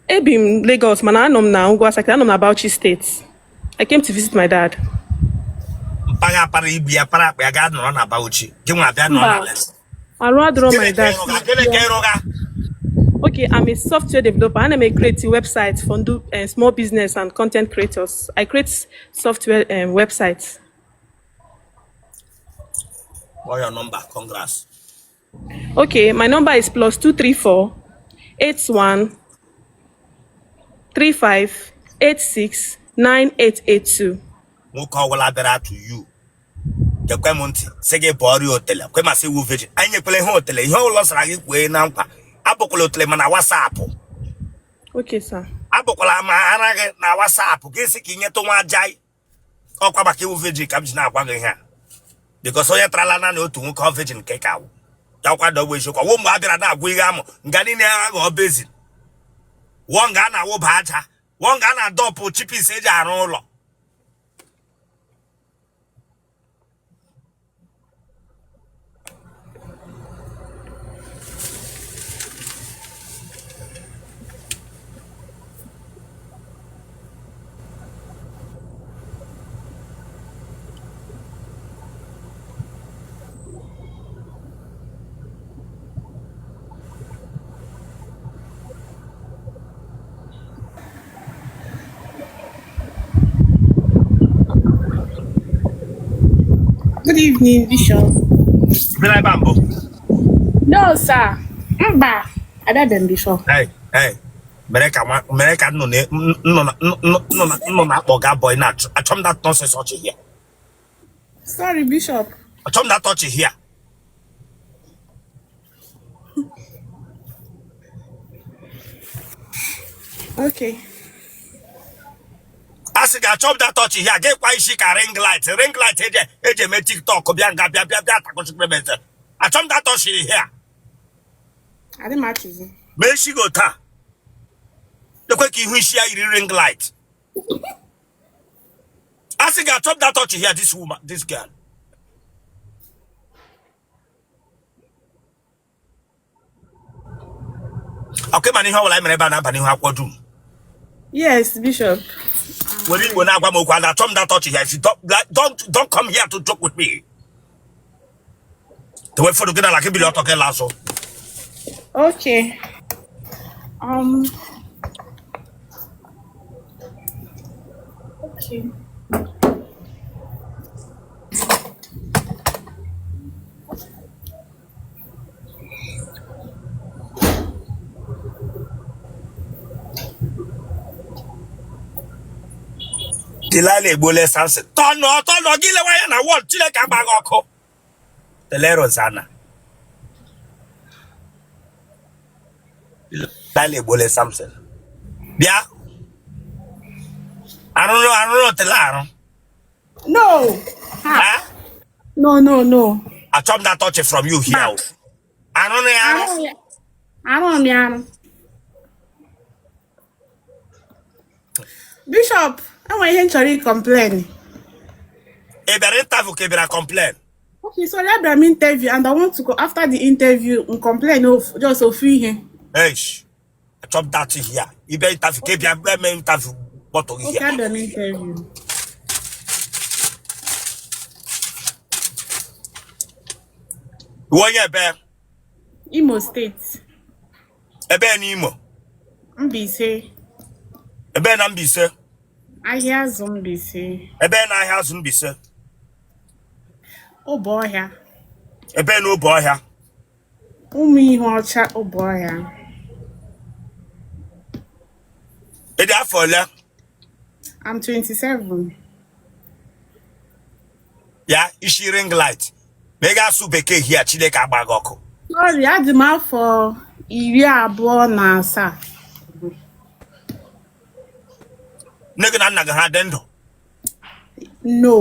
Ebi m Lagos mana anọ m na Ugwu Awụsa, anọ m na Bauchi State. I came to visit my dad. Mpaghara para ibu ya para akpa ya gaa nọrọ na Bauchi gị nwa bịa nọrọ na Mba, Lagos. arụ adịrọ my Gịnị ka dad. ị rụga? Gịnị ka ị rụga? Okay, I'm a software developer and I'm a create website for small business and content creators. I create software websites. Kpọọ your number, congrats. Okay, my number is +234 81 35 86 9882. Nwoke ọbụla bịara to you gekwe m ntị sị gị bụ ọrịa otele kwe masị wu virgin anyị nyekwala ihe otele ihe ụlọ sara gị kwee na nkwa abụkwala otele ma na WhatsApp. Okay, sir. Abụkwala ma ara gị na WhatsApp ka isi ka ị nyetụ nwa jai ọkwa maka iwu virgin ka m ji na-agwa gị ihe a because onye tarala naanị otu nwoke ọ virgin nke ka awụ ya kwado ọgwụ eziokwu ọwụ mgbe a bịara na-agwụ ihe amụ nga niile aghọ basin wụọ nga a na-awụba aja wụọ nga a na-adọpụ chippings eji arụ ụlọ. Good evening, Bishop. Bịara ebe a mbụ? No, sir. Mba, abịabeghị m before. Hey, hey. Mere ka mere ka nnụ na-akpọ ga boy na achọ m that nonsense ọchị here. Sorry, Bishop. Achọ m that ọchị here. Okay. A sị gị achọ m that ọchị here gị kwa isi ka ring light ring light eji eme TikTok bịa nga bịa bịa bịa takọchukwu eze achọ m that ọchị here. Adị m achịzi. Ma echi gị taa ekwe ka ihu isi ya yiri ring light. A sị gị achọ m that ọchị here this woman this girl. Ọkwa ị ma na ihe ọbụla anyị mere ebe a na-aba n'ihu akwụkwọ dum. Yes, Bishop. Were Igbo na-agwa m okwu, achọ m that touch here. If you don't, like, don't come here to joke with me. Dewe phone gị n'ala, gị bili ọtọ gị laa azụ. Okay. Okay. Delilah egbuola Samson. Tọnụ tọnụ gị lewe anya na wall, Chineke agba gị ọkụ. Tele Rosanna. Delilah egbuola Samson. Bịa. Arụrụ arụrụ tele arụ. No. Ha. Ha? No, no, no. Achọ m that touch from you here. Mba. Arụrụ ya arụ. Arụ ya. Arụ m ya arụ. Bishop, enwere ihe m chọrọ ịcomplain. Ị bịara interview ka ị bịara complain? Okay, sorry, abịara m interview and I want to go after the interview and complain of just ofu ihe. Eish. Achọ m that here. Ị bịa interview ka ị bịa bịa mee interview kpọtụ gị Okay, here. abịara m interview. Iwe onye ebe? Imo State, Ebe n'Imo. Mbaise, Ebe na Mbaise. Ahịa Azụ Mbaise, Ebe na Ahịa Azụ Mbaise. Oboọhịa, Ebe na Oboọhịa. Ụmụ Ihe Ọcha Oboọhịa. Ị dị afọ ole? I'm 27. Ya isi ring light. Ma ị ga-asụ bekee here, Chineke agba gị ọkụ. Sorry, adị m afọ 27. Nne gị na nna gị ha dị ndụ? No.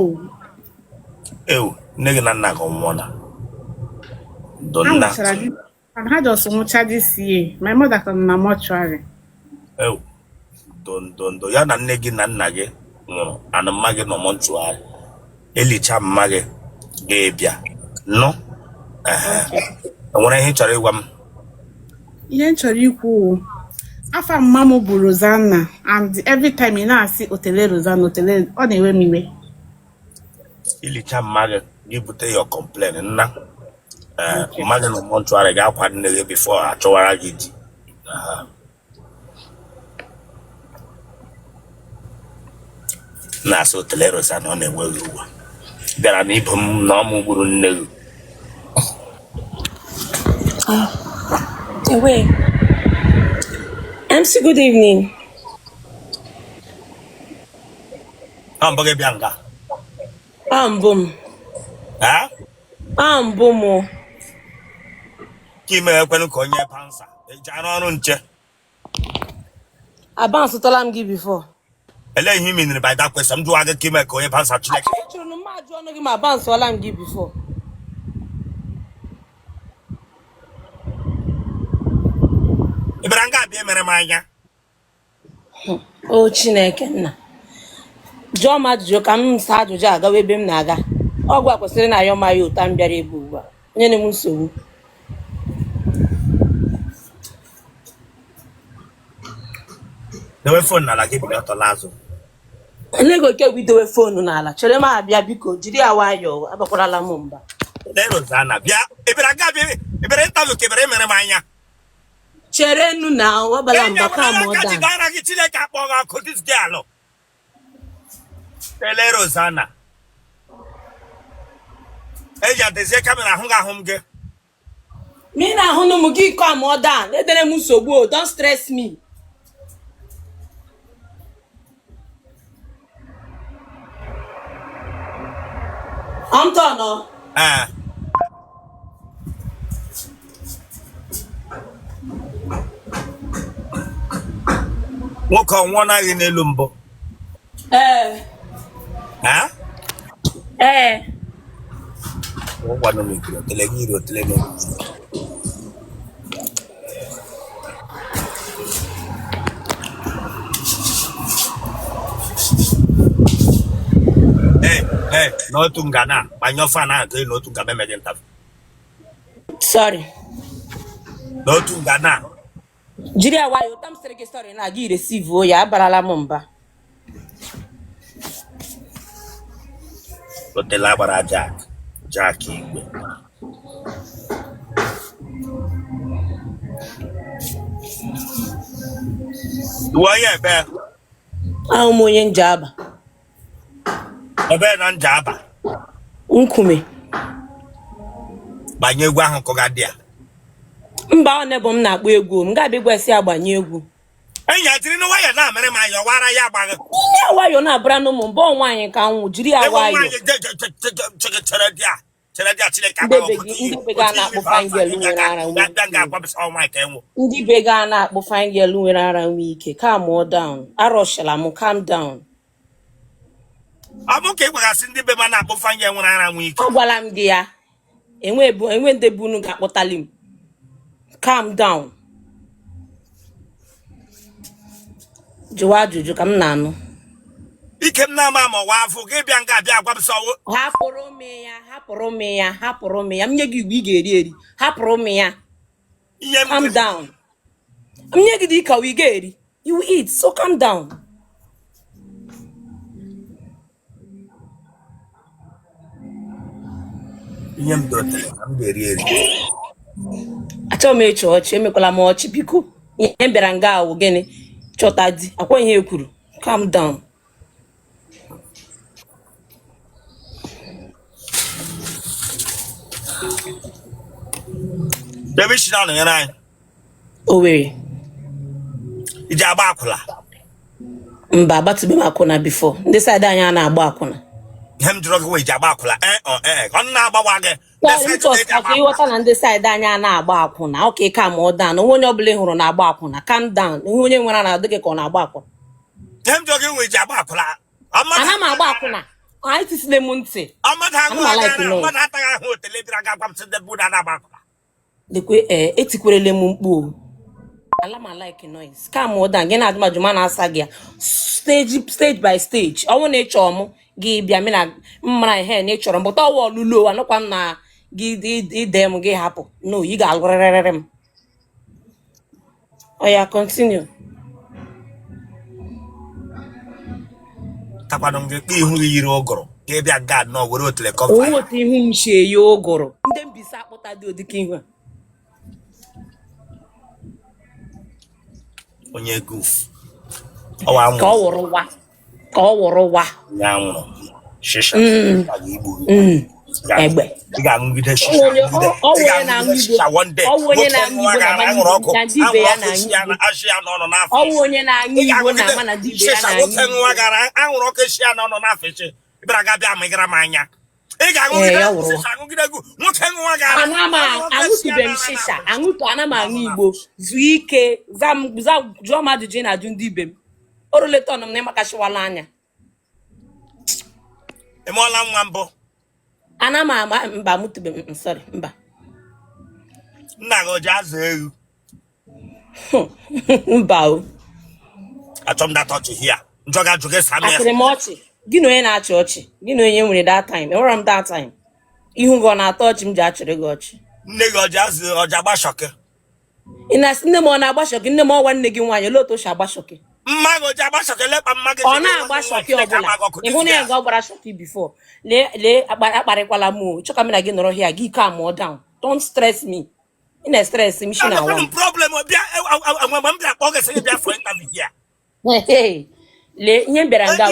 Ewu, nne gị na nna gị nwụọla. Ndo Ha nna. nwụchara di and ha just nwụcha this year. My mother ka nọ na mortuary. Ewu, ndo ndo ndo ya na nne gị na nna gị nwụrụ, anụ mma gị nọ mortuary. Elicha mma gị ga-ebịa. Nụ? Ehe. Okay. Enwere ihe ị chọrọ ịgwa m? Ihe m chọrọ ikwu, afa mma m bụ Rosanna, and every time ị na-asị otele Rosanna otele, ọ na-ewe m iwe. Ilicha mma gị, gị bute your complain nna. Ee, Okay. mma gị nọ mortuary, ga-akwa nne gị before achọwara gị di. Na-asị otele Rosanna, ọ na-enwe gị ugbu a. Bịara na ibu m na ọmụ gburu nne gị. Away. MC, good evening. Ọ mbụ gị bịa nga? Ah, mbụ m. Ee? Ah, mbụ m. Ka ime ekwenụ ka onye bouncer eji arụ ọrụ nche. Abouncetụla m gị before. Elee ihe i meaniri by that question? M jụwa gị ka ime ka onye bouncer, Chineke. Achọrọ m ajụ ọnụ gị ma abouncewala m gị before. Ị bịara nga abịa emere m anya. O Chineke nna. Jụọ m ajụjụ ka m saa ajụjụ a gawa ebe m na-aga. Ọgwụ a kwesịrị na ayọ ma ya ụta m bịara ebe ugbu a. Onye na-enwe nsogbu. Dewe phone n'ala, gị bili ọtọ laa azụ. Nne gị oke bụ idowe phone n'ala. Chere m abịa, biko, jiri ya nwayọọ, abakwarala m mba. Lee Rosanna, bịa. Ị bịara nga abịa, ị bịara interview ka ị bịara emere m anya? Chere nu na ọbala Enyi mba ka enwere mụ aka dan. jide ara gị, Chineke akpọ gị ọkụ. This girl. Tele Rosanna. Eji adezie camera ahụ gị ahụ m gị. Ma ị na-ahụ m gị calm down. Edere m nsogbu o, don't stress me. I'm done. Oh. Ee. Nwoke ọ nwụọ naghị n'elu mbụ? Ee. Ee? Ee. Ụgwanụ m ikiri otele gị iri otele n'elu. Ee, ee, n'otu nga na gbanyụọ fan ahụ ka ị n'otu nga meme gị interview. Sorry. N'otu nga na. Jiri ya nwayọọ, ụta m sịrị gị sorry na gị receive ya, abarala m mba. Otele agbara Jack Jack igwe. Ị wụ onye ebe? Awụ m onye Njaba. Ebe na Njaba? Nkume. Gbanye egwu ahụ kụga dị ya. Mba, ọ neighbour m na-akpọ egwu, m ga-abịa egwu esi agbanye egwu. Enyi ya jiri nwayọọ na-amịrị m anya ọwara ya agbaghị. Ihe nwayọọ na-abara n'ụmụ mbọ nwaanyị ka nwụ jiri ya nwayọọ. Chere dị a chere dị a Chineke Ndị agbaghị be gị ndị be gị a na-akpụ fine girl nwere ara nwee ike. Ndị be gị a na-akpụ fine girl nwere ara nwee ike. Calm down. Arọshila m, calm down. Ọ bụ ka ị gwagasị ndị be m na-akpụ fine girl nwere ara nwee ike. Agwala m gị ya. Enwe ndị be unu ga-akpọtali m. Calm down. Jụwa ajụjụ ka m na-anụ. Ike m na-ama ma ọwa afọ gị bịa nga abịa agwa m sọ Hapụrụ m ya, hapụrụ m ya, hapụrụ m ya. M nye gị igbo ị ga-eri eri. Hapụrụ m ya. Ihe m Calm down. M nye gị dị ka ị ga-eri. You will eat, so calm down. Ihe m dotere ka m ga-eri eri. Achọghị m ịchị ọchị, emekwala m ọchị biko. Ihe m bịara nga awụ gịnị? Chọta di, akwa ihe e kwuru. Calm down. Ebe isi na-anọnyere anyị. Owerri. I ji agba akwụla? Mba, agbatụbe m akwụna before. Ndị side anyị a na-agba akwụna. Ihe m jụrụ gị wee ji agba akwụla ee ọ ee ọ na-agbawa gị. Ka ịghọta na ndị side anyị a na-agba akwụna. Okay, calm down. Onwe onye ọbụla ị hụrụ na-agba akwụna, calm down. Ihe onye nwere na adịghị ka ọ na-agba akwụna. Ihe m jụrụ gị wee ji agba akwụla. Ana m agba akwụna. Anyị tisile m ntị. Mmadụ ataghị ahụ otele bịara ga agwa m sị ndị bụ na na-agba akwụna. Lekwe ee etikwerele m mkpu o. Ala m like noise. Calm down, gị na-ajụ m ajụ ma na-asa gị ya. Stage stage by stage. Ọ wụ na ị chọọ m gị bịa mị na mmara ihe na ị chọrọ m pụta ọwa ọlụlo anụkwa m na gị ide m gị hapụ. No, ị ga-alụrịrịrị m. Oya continue. Takwanụ m gị kpa ihu gị yiri ụgụrụ ka ị bịa nga nnọọ were otele kọfa Onwe otu ihu m si eyi ụgụrụ. Ndị Mbaise akpụta dị ụdịka ihu a. Onye guf ọwa Ka ọ wụrụ wa. Ka ọ wụrụ wa. Ya nwụrụ shisha ga-egbu Egbe. Ị ga-aṅụgide shisha Ọ na-aṅụ shisha one day. Ọ wụ onye na-aṅụ igbo na-ama anwụrụ ọkụ na ndị ibe ya anwụrụ ọkụ na-aṅụ esi ya igbo. ashị ya n'ọnụ n'afọ Ọ wụ onye na-aṅụ ị igbo ga-aṅụgide na-ama na ndị ibe ya shisha na-aṅụ nwoke igbo. nwa gara anwụrụ ọkụ esi ya n'ọnụ n'afọ echi bịara ga bịa ma ị gara m anya ị Ee, ga-aṅụgide ya wụrụ. shisha aṅụgide egwu nwoke nwa gara Ana m anwụrụ ọkụ esi ya aṅụtụbe m n'ọnụ shisha n'afọ aṅụtụ ana m aṅụ igbo zuo ike za m za jụọ m ajụjụ ị na-ajụ ndị ibe m o ruleta ọnụ m na ịmakashiwala anya. Ị mụọla nwa mbụ? Ana m ama mba amụtụbe m sorry mba. Nna gị o ji azụ ewu? Mba o. Achọ m that ọchị hia njọ ga ajụ gị sa m ya. Achịrị m ọchị gị na onye na-achị ọchị gị na onye nwere that time enwere m that time ihu gị ọ na-atọ ọchị m ji achịrị gị ọchị. Nne gị o ji azụ o ji agba shọkị? Ị na-asị nne m ọ na-agba shọkị nne m ọwa nne gị nwaanyị olee otu o si agba shọkị? Mma gị o ji agba shọkị lekpa mma gị Ọ na-agba shọkị ọbụla ị hụ na ya ga ọ gbara shọkị before lee lee akparịkwala m o chọka m na gị nọrọ here gị calm down don't stress me ị na-estress m isi na-awa m. Problem bịa mgbe m bịa kpọọ gị sị gị bịa for interview here. Lee ihe m bịara nga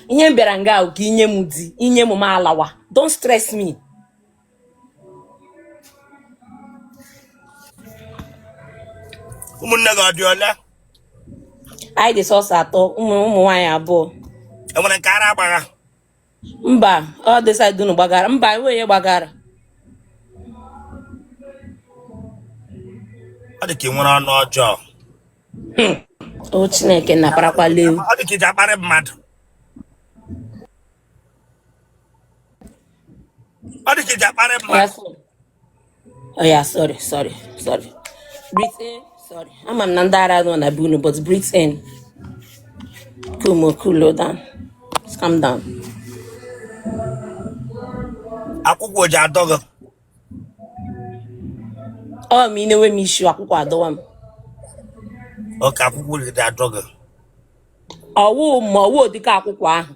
ihe m bịara nga ka i nye m di i nye m m alawa don't stress me. Ụmụnne gị ọ dị ole? Anyị dị sọsọ atọ ụmụ ụmụ nwaanyị abụọ. Enwere nke ara agbagha? Mba, ọ dị side unu gbagara mba enweghị onye gbagara. Ọ dị ka ị nwere ọnụ ọjọọ. O Chineke naparakwala ewu. Ọ dị ka i ji akparị mmadụ. Ọ dị ka i ji akparị mmadụ. Oh yeah, sorry, sorry, sorry. Breathe in, sorry. Ama m na ndị ara nọ na be unu, but breathe in. Cool, cool down. Just calm down. Akwụkwọ ji adọ gị. Ọ ma ị na-enwe m isi akwụkwụ adọwa m. Oke akwụkwụ dị adọ gị. Ọwụ ma ọwụ dịka akwụkwụ ahụ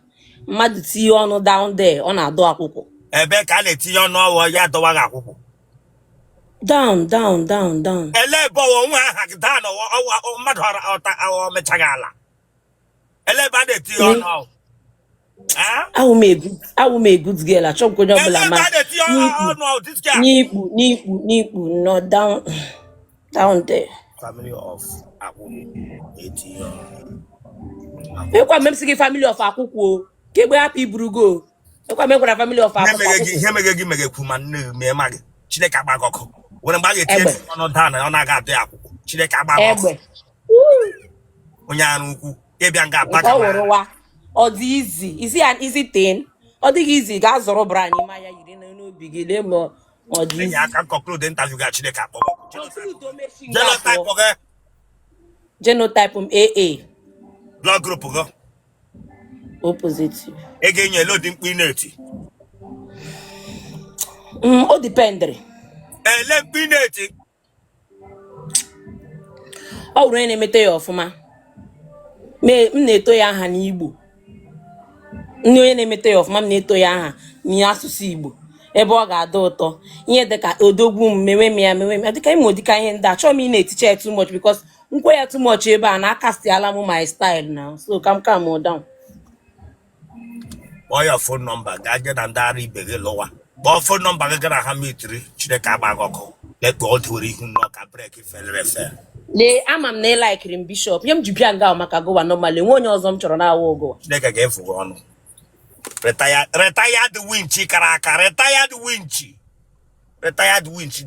mmadụ tinye ọnụ down there, ọ na-adọ akwụkwụ. Ebe ka a na-etinye ọnụ ọwụ ya adọwa gị akwụkwụ? Down, down, down, down. Ele ebe ọwụ nwa aha gị daa na ọwụ mmadụ ọta awọ mechaghị ala. Ele ebe a na-etinye ọnụ ọwụ? Awụ m a good girl, achọghị onye ọbụla ma n'ikpu n'ikpu n'ikpu nọ down down there. Family of akwụkwụ etinye ọnụ. Ekwa m sị gị family of akwụkwụ o, ka egbe hapụ iburu go. Ekwa m ekwara family of akwụkwụ. Ihe meghe gị megekwu ma nne gị mee ma gị. Chineke agba gị ọkụ. Nwere mgbe a ga-etinye ọnụ daa na ọ na-aga adọ ya akwụkwụ. Chineke agba gị ọkụ. Onye arụ ukwu ịbịa nga aba ọ wụrụwa ọ dị easy. Is it an easy thing? Ọ dịghị easy. Gaa zọrọ bra n'ime ahịa yiri n'obi gị lee ma ọ dị easy. Easy. Aka conclude interview ga Chineke akpọ gị ọkụ. Genotype gị? Genotype m AA. Blood group gị? O positive. Ị ga-enye ele ụdị mkpu ị na-eti? O dependịrị. Ele mkpu ị na-eti? Ọ wụrụ onye na-emete ya ọfụma, m na-eto ya aha n'Igbo. Ndị onye na-emete ya ọfụma, m na-eto ya aha n'asụsụ Igbo ebe ọ ga-adị ụtọ, ihe dịka odogwu m, mewe m ya, mewe m ya, dịka ịmụ dịka ihe ndị a. Chọọ m ị na-eticha ya too much because nkwe ya too much ebe a na-akasịala m my style now, so ka m calm down. Kpọọ ya phone number, gaa je na ndị ara ibe gị lụwa. Kpọọ phone number gị gara ha mitiri. Chineke agba gị ọkụ. Lekpe ọ dịwere ihu nnọọ ka brake felere efe. Lee, ama m na ị laikiri m, Bishop. Ihe m ji bịa nga ahụ maka gụwa normal, enwe onye ọzọ m chọrọ na-awụ ụgụwa. Chineke ga-efu gị ọnụ. Retired winch kara aka, retired winch, retired winch.